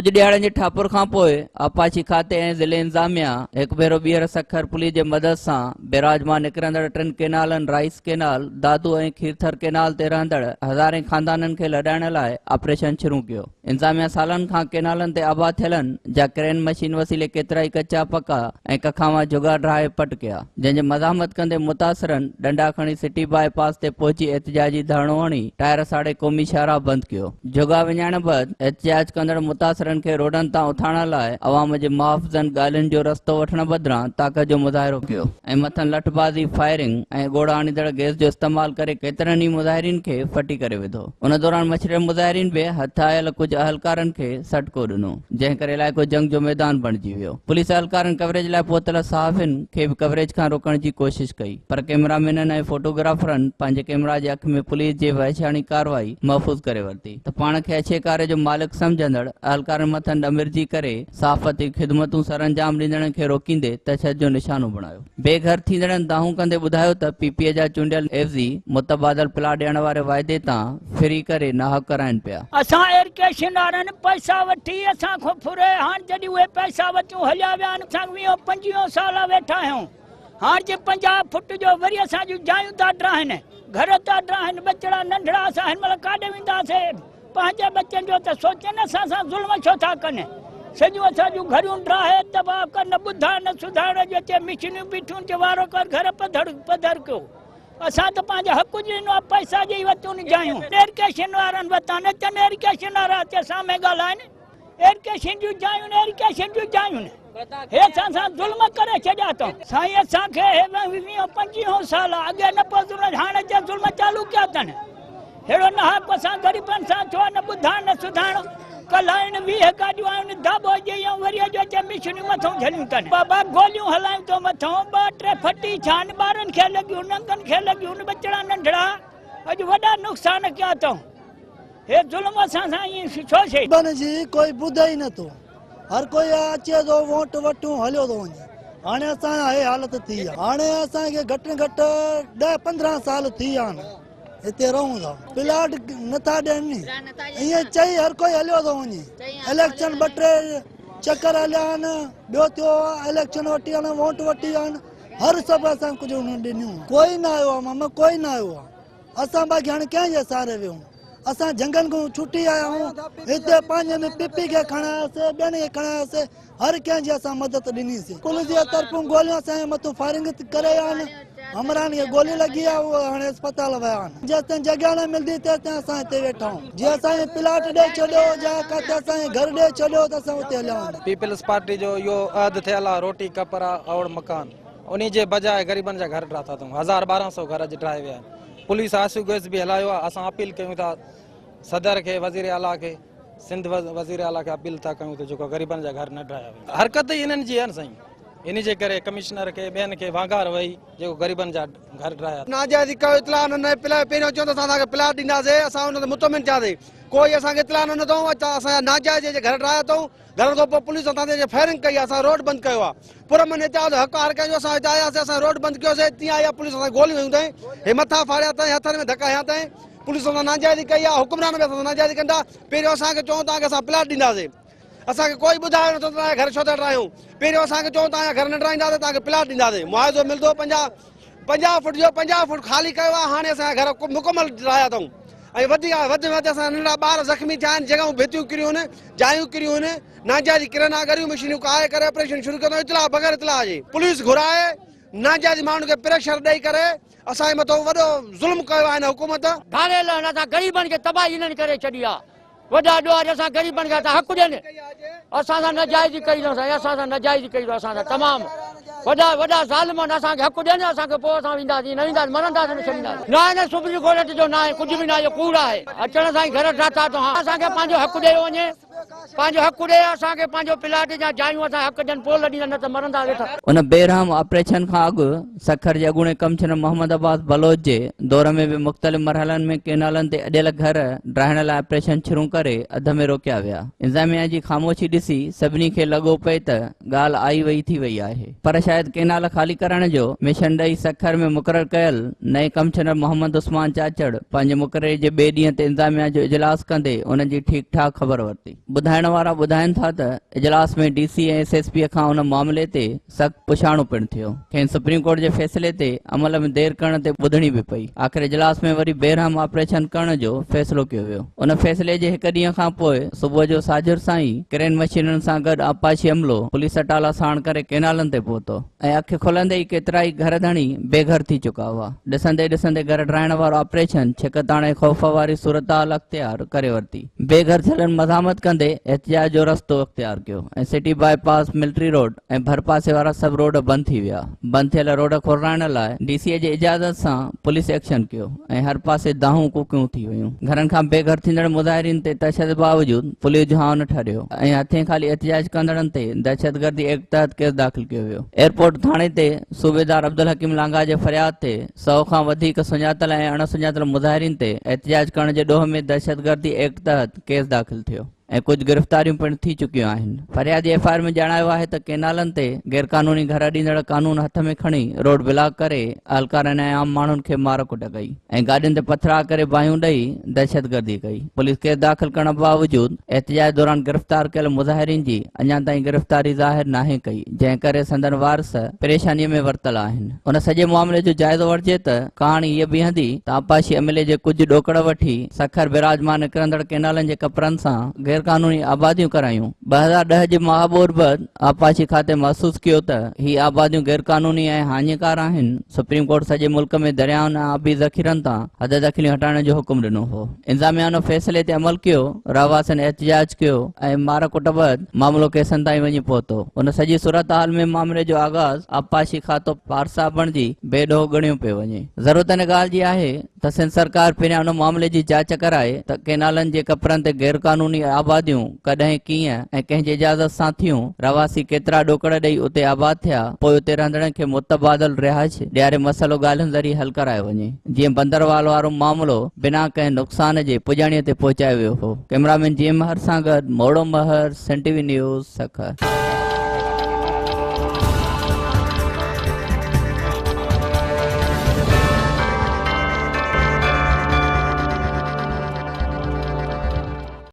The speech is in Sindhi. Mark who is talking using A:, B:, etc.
A: ڪجهه ڏهاڙن جي ٺاپر کان پوء آبپاشي کاتي ۽ ضلعي انتظاميا هڪ ڀيرو ٻيهر سکر پوليس جي مدد سان بيراج مان نڪرندڙ ٽن ڪينالن rice canal, Dadu ۽ Kirthar canal تي رهندڙ هزارين خاندانن کي لڏائڻ لاء آپريشن شروع ڪيو. انتظاميا سالن کان ڪينالن تي آباد ٿيلن جا ڪرين مشين وسيلي ڪيترائي ڪچا پڪا ۽ ڪکاوان جهڳا ڊاهي پٽ ڪيا، جنهن جي مزاحمت ڪندي متاثرن ڏنڊا کڻي سٽي باء پاس تي پهچي احتجاجي ڌرڻو هڻي ٽائر ساڙي قومي شاهراهه بند ڪيو. جهڳا وڃائڻ بعد احتجاج ڪندڙ متاثرن کي روڊن تان اٿارڻ لاء عوام جي محافظن ڳالهين جو رستو وٺڻ بدران طاقت جو مظاهرو ڪيو ۽ مٿن لٺبازي، فائرنگ ۽ ڳوڙها آڻيندڙ گئس جو استعمال ڪري ڪيترن ئي مظاهرين کي ڦٽي ڪري وڌو. ان دوران مڇريل مظاهرين به هٿ آيل ڪجهه اهلڪارن کي سٽڪو ڏنو، جنهن ڪري علائقو جنگ جو ميدان بڻجي ويو. پوليس اهلڪارن ڪوريج لاء پهتل صحافين کي به ڪوريج کان روڪڻ جي ڪوشش ڪئي، پر ڪئميرا مينن ۽ فوٽوگرافرن پنهنجي ڪئميرا جي اک ۾ پوليس جي وحشياڻي ڪارروائي محفوظ ڪري ورتي ته پاڻ کي اڇي ڪاري جو مالڪ سمجهندڙ اهلڪارن مٿن ڏمرجي ڪري صحافتي خدمتون سرانجام ڏيندڙن کي روڪيندي تشدد جو نشانو بڻايو. بي گهر ٿيندڙن دانهون ڪندي ٻڌايو ته پي پي جا چونڊيل عيوضي متبادل پلاٽ ڏيڻ واري واعدي تان ڦري ڪري ناحق ڪرائين پيا.
B: اسان ايرڪيشن وارن پئسا وٺي اسان کان ڦري هاڻ جڏهن اهي پئسا وتيون هليا ويا آهن اسان ويهون پنجويهون سال ويٺا آهيون هاڻ جي 50 فٽ جو وري اسان جون جايون ٿا ڊاهن گهر ٿا ڊاهن ٻچڙا ننڍڙا اسان هن مهل ڪاڏي وينداسي. پنهنجي ٻچن جو ته سوچين اسان سان ظلم ڇو ٿا ڪن سڄيون اسان جون گهريون ڊاهي تباهه ڪن نه ٻڌا نه سڌارڻ جو اچي مشينيون بيٺيون چي وارو ڪر گهر پڌر پڌر ڪيو اسان ته پنهنجو حق ڏنو آهي پئسا ڏيئي وتون جايون ايرڪيشن وارن وتان اچن ايرڪيشن وارا اچي سامهين ڳالهائن ايرڪيشن جون جايون ايرڪيشن جون جايون هي اسان سان ظلم ڪري ڇڏيا اٿئون سائين اسان کي هي ويهون پنجويهون سال اڳي نه پيو ظلم هاڻي اچي ظلم چالو ڪيا اٿن ههڙو ناحق اسان غريبن سان ڇو نه ٻڌائڻ نه سڌائڻ ڪلهه آيون 20 گاڏيون آيون داٻو ڏيئي ۽ وري اڄ اچي مشينيون مٿئون جهليون اٿن بابا گوليون هلايون اٿئون مٿئون 2 3 ڦٽي ڇان ٻارن کي لڳيون ننگن کي لڳيون ٻچڙا ننڍڙا اڄ وڏا نقصان ڪيا اٿئون هي ظلم اسان سان ائين ڇو ٿئي.
C: بن جي ڪوئي ٻڌي ئي نٿو هر ڪوئي اچي ٿو ووٽ وٺون هليو ٿو وڃي هاڻي اسان جا هي حالت ٿي آ هاڻي اسان کي گهٽ ۾ گهٽ 10 15 سال ٿي ويا آهن هتي رهون ٿا پلاٽ نٿا ڏين ني ائين چئي هر ڪوئي هليو ٿو وڃي اليڪشن 2 3 چڪر هليا آهن ٻيو ٿيو اليڪشن وٺي آهن ووٽ وٺي آهن هر سڀ اسان ڪجهه نه ڏنيون ڪوئي نه آيو آ ماما ڪوئي نه آيو آ اسان باقي هاڻي ڪنهن جي سهاري ويهون اسان جهنگن کان ڇٽي آيا آهيون هتي پنهنجي ۾ پي پي کي کڻاياسي ٻين کي کڻاياسي هر ڪنهن جي اسان مدد ڏنيسي پوليس جي طرفون گوليون اسان جي مٿون فائرنگ ڪري ويا آهن همراهن کي گولي لڳي آهي اهي هاڻي اسپتال ويا آهن جيستائين جڳهه نه ملندي تيستائين اسان هتي ويٺا آهيون جي اسان کي پلاٽ ڏئي ڇڏيو يا ڪاٿي اسان کي گهر ڏئي ڇڏيو ته اسان اتي هليا وڃون.
D: پيپلز پارٽي جو اهو عهد ٿيل آهي روٽي ڪپڙا اور مڪان انهي جي بجاء غريبن جا گهر ڊاٿا اٿئون 1200 گهر اڄ ڊاهي ويا آهن پوليس آنسو گئس به هلايو آهي اسان اپيل ڪيون ٿا صدر کي وزير اعليٰ کي سنڌ وزير اعليٰ کي اپيل ٿا ڪيون ته جيڪو غريبن جا گهر نه ڊاهيا وڃن حرڪت ئي انهن جي آهي نه سائين انهي جي ڪري ڪمشنر کي ٻين کي وانگار وئي جيڪو غريبن جا گهر ڊاهيا.
E: ناجائزي ڪيو اطلاع نه ڏنائين پلاء پهريون چيو ته اسان توهان کي پلاٽ ڏينداسين اسان ان تي مطمئن ٿياسين ڪوئي اسان کي اطلاع نه ڏنو اٿئون اچا اسان جا ناجائز جي گهر ڊاهيا اٿئون گهرن کان پوء پوليس اسان تي فائرنگ ڪئي آهي اسان روڊ بند ڪيو آهي پرامن احتجاج حق آهي هر ڪنهن جو اسان هتي آياسين اسان روڊ بند ڪيوسين تيئن آئي آهي پوليس اسان کي گوليون هنيون اٿئين هي مٿا ڦاڙيا اٿئين هٿن ۾ ڌڪا هنيا اٿئين پوليس اسان سان ناجائزي ڪئي آهي حڪمران به اسان سان ناجائزي ڪن ٿا پهريون اسان کي چون توهان کي اسان پلاٽ ڏينداسين اسان کي ڪوئي ٻڌايو نٿو ته توهان جا گهر ڇو ٿا ڊاهيون پهريون اسان کي چون توهان جا گهر نه ڊاهينداسين توهان کي پلاٽ ڏينداسين معاوضو ملندو 50 50 فٽ جو 50 فٽ خالي ڪيو آهي هاڻي اسان جا گهر مڪمل ڊاهيا اٿئون ۽ وڌيڪ وڌ ۾ وڌ اسان جا ننڍڙا ٻار زخمي ٿيا آهن جڳهون ڀتيون ڪريون آهن جايون ڪريون آهن ناجائزي ڪرن آ ڳريون مشينيون ڪاهي ڪري آپريشن شروع ڪيو اٿئون اطلاع بغير اطلاع جي پوليس گهرائي ناجائزي ماڻهن کي پريشر ڏئي ڪري اسان جي مٿو وڏو ظلم ڪيو آهي هن حڪومت.
F: ڌاڙيل آهن اسان غريبن کي تباهي هنن ڪري ڇڏي آ وڏا ڏوهاري اسان غريبن کي ٿا حق ڏين اسان سان ناجائزي ڪئي اٿئون سائين اسان سان ناجائزي ڪئي اٿئون اسان سان تمام وڏا وڏا ظالم آهن اسان کي حق ڏين اسان کي پوء اسان وينداسين نه وينداسين مرنداسين نه ڇڏينداسين نه نه سپريم ڪورٽ جو نه آهي ڪجهه به نه آهي اهو ڪوڙ آهي اچڻ سان ئي گهر ڊاٿا اٿئون اسان کي پنهنجو حق ڏيو وڃي پنهنجو حق ڏي اسان کي پنهنجو پلاٽ يا جايون اسان حق ڏين پوء لڏيندا نه ته مرندا ويٺا.
A: ان بي رحم آپريشن کان اڳ سکر جي اڳوڻي ڪمشنر محمد عباس بلوچ جي دور ۾ به مختلف مرحلن ۾ ڪينالن تي اڏيل گهر ڊاهڻ لاء آپريشن شروع ڪري اڌ ۾ روڪيا ويا. انتظاميا جي خاموشي ڏسي سڀني کي لڳو پئي ته ڳالهه آئي وئي ٿي وئي آهي پر شايد ڪينال خالي ڪرائڻ جو مشن ڏئي سکر ۾ مقرر ڪيل نئين ڪمشنر محمد عثمان چاچڙ پنهنجي مقرري جي ٻئي ڏينهن تي انتظاميا جو اجلاس ڪندي انهن جي ٺيڪ ٺاڪ خبر ورتي. ٻڌائڻ وارا ٻڌائين ٿا ته اجلاس ۾ D C ۽ S S P کان ان معاملي تي سخت پڇاڻو پڻ ٿيو. کين سپريم ڪورٽ جي فيصلي تي عمل ۾ دير ڪرڻ تي ٻڌڻي به پئي. آخر اجلاس ۾ وري بي رحم آپريشن ڪرڻ جو فيصلو ڪيو ويو. ان فيصلي جي هڪ ڏينهن کان پوء صبح جو ساجهر سان ئي ڪرين مشينن سان گڏ آبپاشي عملو پوليس اٽالا ساڻ ڪري ڪينالن تي پهتو ۽ اک کلندي ئي ڪيترائي گهر ڌڻي بي گهر ٿي چڪا هئا. ڏسندي ڏسندي گهر ڊاهڻ وارو آپريشن ڇڪتاڻ ۽ خوف واري صورتحال اختيار ڪري ورتي. بي گهر ٿيلن مزاحمت ڪندي احتجاج جو رستو اختيار ڪيو ۽ city bypass, military road ۽ ڀرپاسي وارا سڀ روڊ بند ٿي ويا. بند ٿيل روڊ کولرائڻ لاء ڊي سي اي جي اجازت سان پوليس ايڪشن ڪيو ۽ هر پاسي دانهون ڪوڪيون ٿي ويون. گهرن کان بي گهر ٿيندڙ مظاهرين تي تشدد باوجود پوليس جو هانء نه ٺريو ۽ هٿين خالي احتجاج ڪندڙن تي دهشتگردي ايڪٽ تحت ڪيس داخل ڪيو ويو. ايئرپورٽ ٿاڻي تي صوبيدار عبدالحڪيم لانگاهه جي فرياد تي سئو کان وڌيڪ سڃاتل ۽ اڻ سڃاتل مظاهرين تي احتجاج ڪرڻ جي ڏوهه ۾ دهشتگردي ايڪٽ تحت ڪيس داخل ٿيو ۽ ڪجهه گرفتاريون پڻ ٿي چڪيون آهن. فريادي ايف I R ۾ ڄاڻايو آهي ته ڪينالن تي غيرقانوني گهر اڏيندڙ قانون هٿ ۾ کڻي روڊ بلاڪ ڪري اهلڪارن ۽ عام ماڻهن کي مار ڪٽ ڪئي ۽ گاڏين تي پٿراء ڪري باهيون ڏئي دهشتگردي ڪئي. پوليس ڪيس داخل ڪرڻ باوجود احتجاج دوران گرفتار ڪيل مظاهرين جي اڃا تائين گرفتاري ظاهر ناهي ڪئي جنهن ڪري سندن وارث پريشاني ۾ ورتل آهن. ان سڄي معاملي جو جائزو وٺجي ته ڪهاڻي هيء بيهندي ته آبپاشي عملي جي ڪجهه ڏوڪڙ وٺي سکر بئراج مان نڪرندڙ ڪئنالن جي ڪپرن سان غيرقانوني آباديون ڪرايون. 2010 جي مها ٻوڏ بعد آبپاشي کاتي محسوس ڪيو ته هي آباديون غيرقانوني ۽ هاڃيڪار آهن. سپريم ڪورٽ سڄي ملڪ ۾ دريائن ۽ آبي ذخيرن تان حددخليون هٽائڻ جو حڪم ڏنو هو. انتظاميا ان فيصلي تي عمل ڪيو، رهواسين احتجاج ڪيو ۽ مار ڪٽ بعد معاملو ڪيسن تائين وڃي پهتو. ان سڄي صورتحال ۾ مامري جو آغاز آبپاشي کاتو پارسا بڻجي بي ڏوهه ڳڻيو پيو وڃي. ضرورت ان ڳالهه جي آهي ته سنڌ سرڪار پهريان ان معاملي جي جاچ ڪرائي ته ڪئنالن جي ڪپرن تي غيرقانوني آباديون ڪڏهن، ڪيئن ۽ ڪنهن جي اجازت سان ٿيون، رهواسي ڪيترا ڏوڪڙ ڏئي اتي آباد ٿيا، پوء اتي رهندڙن کي متبادل رهائش ڏياري مسئلو ڳالهين ذريعي حل ڪرايو وڃي. جيئن بندروال وارو معاملو بنا ڪنهن نقصان جي پڄاڻيء تي پهچايو ويو هو. ڪئميرا مين جي ايم مهر سان گڏ Moro Mehar, Sindh T V news, Sukkur.